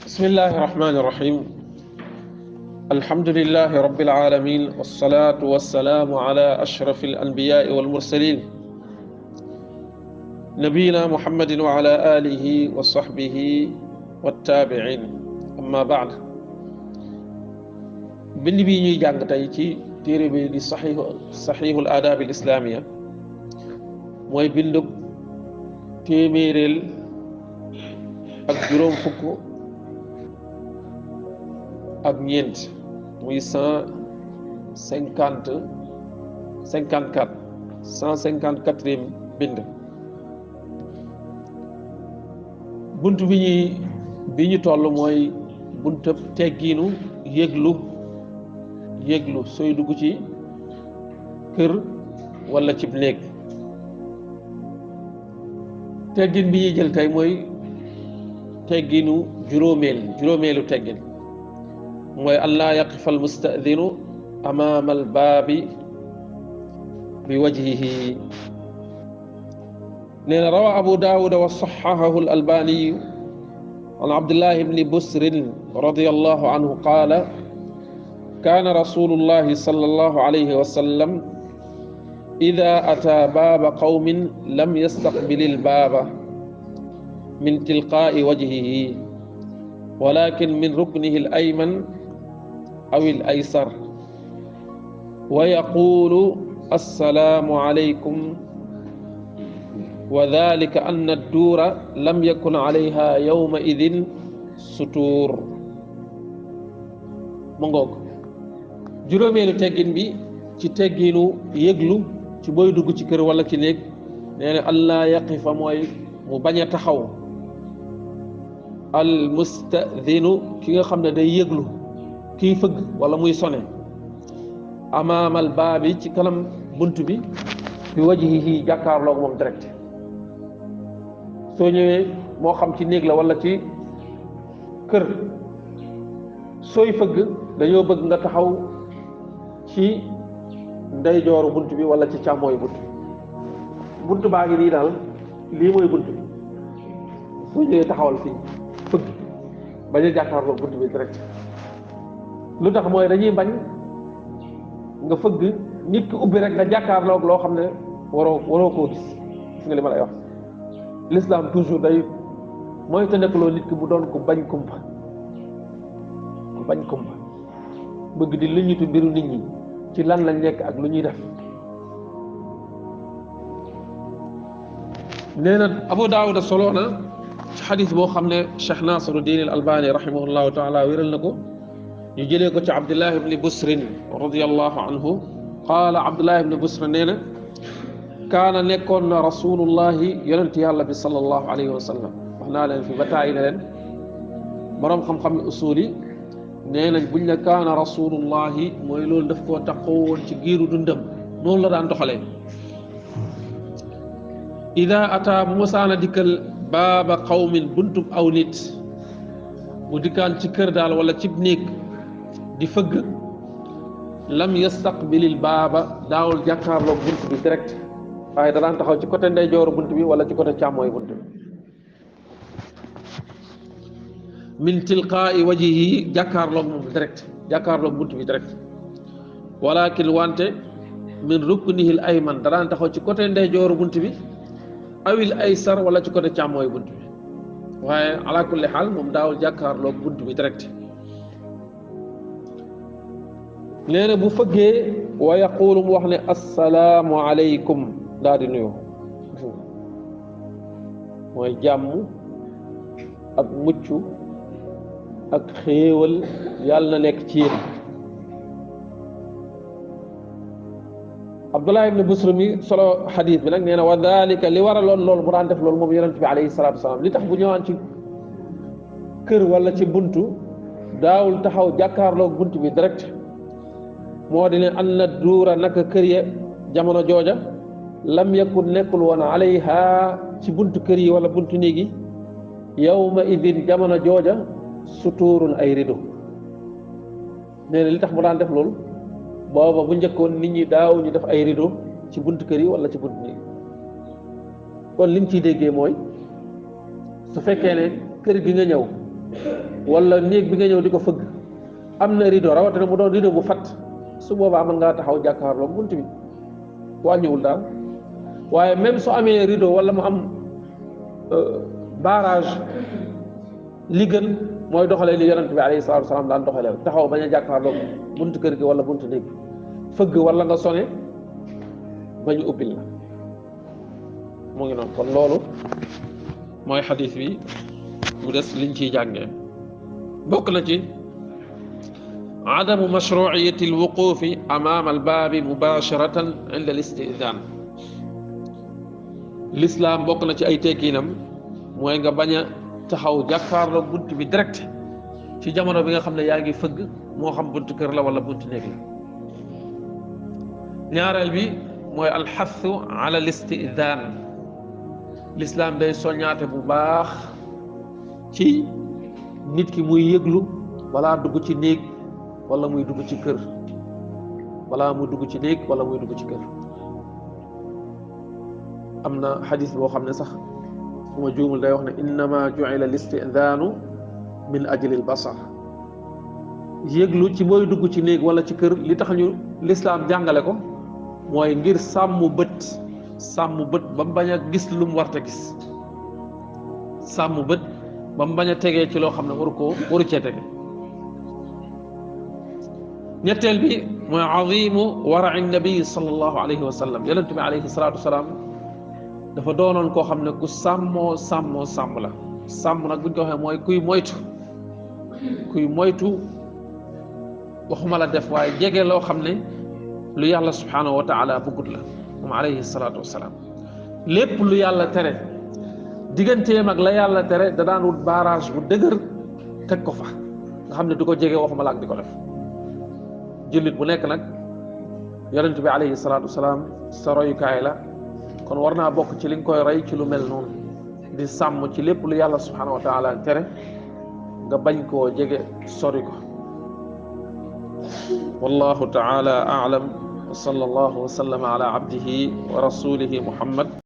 بسم الله الرحمن الرحيم الحمد لله رب العالمين والصلاة والسلام على أشرف الأنبياء والمرسلين نبينا محمد وعلى آله وصحبه والتابعين أما بعد bind bi ñuy jàng tey ci téere bi di saxiixul aadaab al islaamiya mooy bindub téeméereel ak juróom fukk ak ñeent muy 154e bind bunt bi ñu toll mooy buntab teggiinu yëglu sooy dugg ci kër walla cib néeg teggin bi ñuy jël tey mooy tegginu juróomeelu teggin mooy allaa yaqifa almustadinu amaama albaabi bi wajhihi nee na rawa abu daawuda wa saxahahu al albaniyu an abdillahi ibni busrin radiyallahu anhu qaala kaana rasulullahi sallallahu alayhi wa sallam ida ataa baaba qawmin lam yastaqbili albaaba min tilqaa'i wajhihi walakin min ruknihi al ayman aw al aysar wa yaqulu assalaamu alaykum wa dhalika anna ad-duura lam yakun alayha yawma idin sutuur mu ngoog juróomeelu teggin bi ci tegginu yëglu ci booy dugg ci kër wala ci néeg nee na allaa yaqifa mooy mu bañ a taxaw al mustadinu ki nga xam ne day yëglu kiy fëgg wala muy sone amaamal baabi ci kanam bunt bi bi wajhihi jàkkaarloog moom direct soo ñëwee moo xam ci néeg la wala ci kër sooy fëgg dañoo bëgg nga taxaw ci ndeyjooru bunt bi wala ci càmmooy bunt baa ngi nii daal lii mooy bunt bi soo ñëwee taxawal fii fëgg bañ a jàkkaarloog bunt bi direct lu tax mooy dañuy bañ nga fëgg nit ki ubbi rek nga jàkkaarloog loo xam ne waroo koo gis nga li ma lay wax l'islam toujours day mooy te nekk loo nit ki mu doon ku bañ kumpa bëgg di luñutu mbiru nit ñi ci lan lañ nekk ak lu ñuy def nee na Abu Daawuda solo na ci xadis boo xam ne Cheikh Nasiruddin al Albani rahimahullahu taala wéral na ko ñu jëlee ko ci Abdullah ibni Busrin radiyallahu anhu qaala Abdullah ibni Busrin nee na kaana nekkoon na rasulullahi yonent yàlla bi sallallahu alayhi wa sallam wax naa leen fi ba tàyyi ne leen boroom xam-xam usul yi nee nañ buñ ne kaana rasulullahi mooy loolu daf koo taxoo woon ci giiru dundam noonu la daan doxalee ida ata bu masaana dikkal baaba qawmin buntub aw nit mu dikkaan ci kër daal wala cib néeg di fëgg lam yastaqbilil baaba daawul jàkkaarloog bunt bi direct waaye da daan taxaw ci côté ndeyjooru bunt bi wala ci côté càmmooy bunt bi min tilqaa'i wajhihi jàkkaarloog moom direct jàkkaarloog bunt bi direct walakin wante min ruknihi al ayman da daan taxaw ci côté ndeyjooru bunt bi awil aysar wala ci côté càmmooy bunt bi waaye ala kulli xaal moom daawul jàkkaarloog bunt bi direct nee na bu fëggee wa yaqulu mu wax ne assalaamu alaykum daal di nuyoo mooy jàmm ak mucc ak xéewal yàlla na nekk ci yéen Abdullah ibn Busr mi solo xadiis bi nag nee na wa dalika li waraloon loolu bu daan def loolu moom yonent bi alayhi salaatu wasalaam li tax bu ñëwaan ci kër wala ci buntu daawul taxaw jàkkaarloog bunt bi direct moo di ne an na duura naka kër ya jamono jooja lam yakun nekkul woon alayha ci buntu kër yi wala buntu néeg yi yawma idin jamono jooja sutuurun ay rido nee na li tax mu daan def loolu booba bu njëkkoon nit ñi daaw ñu def ay rido ci buntu kër yi wala ci buntu néeg kon liñ ciy déggee mooy su fekkee ne kër gi nga ñëw wala néeg bi nga ñëw di ko fëgg am na rideau rawatina mu doon rideau bu fat su boobaa mën ngaa taxaw jàkkaarloo bunt bi wàññiwul daal waaye même su amee rideau wala mu am barrage li gën mooy doxalee li yonent bi alayhi salaatu wasalaam daan doxalee taxaw bañ a jàkkaarloo buntu kër gi wala buntu néeg fëgg wala nga sone bañ a ubbil la mu ngi noonu kon loolu mooy xadis bi mu des liñ ciy jàngee bokk na ci adamu mashruiyati alwuqufi amama albaabi mubasharatan inda alistidan l'islam bokk na ci ay tekkiinam mooy nga bañ a taxaw jàkkaarloo bunt bi direct ci jamono bi nga xam ne yaa ngi fëgg moo xam buntu kër la wala buntu néeg la ñaareel bi mooy alxathu ala alistidan l'islam day soññaate bu baax ci nit ki muy yëglu wala dugg ci néeg wala muy dugg ci kër wala muy dugg ci néeg wala muy dugg ci kër am na xadis boo xam ne sax su ma juumul day wax ne innama ju'ila al-istidanu min ajli al-basar yëglu ci booy dugg ci néeg wala ci kër li tax ñu l'islam jàngale ko mooy ngir sàmm bët ba mu bañ a gis lu mu warta gis sàmm bët ba mu bañ a tegee ci loo xam ne waru cee tege ñetteel bi mooy azimu wara'i nabi sallallahu alayhi wa sallam yonent bi alayhi salaatu wasalaam dafa doonoon koo xam ne ku sàmm la sàmm nag buñ ko waxee mooy kuy moytu waxuma la def waaye jege loo xam ne lu yàlla subhanahu wa taala bëggut la moom alayhi salaatu wasalaam lépp lu yàlla tere digganteem ak la yàlla tere da daan wut barrage bu dëgër teg ko fa nga xam ne du ko jege waxuma la ak di ko def jullit bu nekk nag yonent bi alayhi salaatu wasalaam sa royukaay la kon war naa bokk ci li nga koy roy ci lu mel noonu di sàmm ci lépp lu yàlla subhanahu wa taala tere nga bañ koo jege sori ko wallahu taala a'lam wa sallallahu wa sallama ala abdihi wa rasulihi muhammad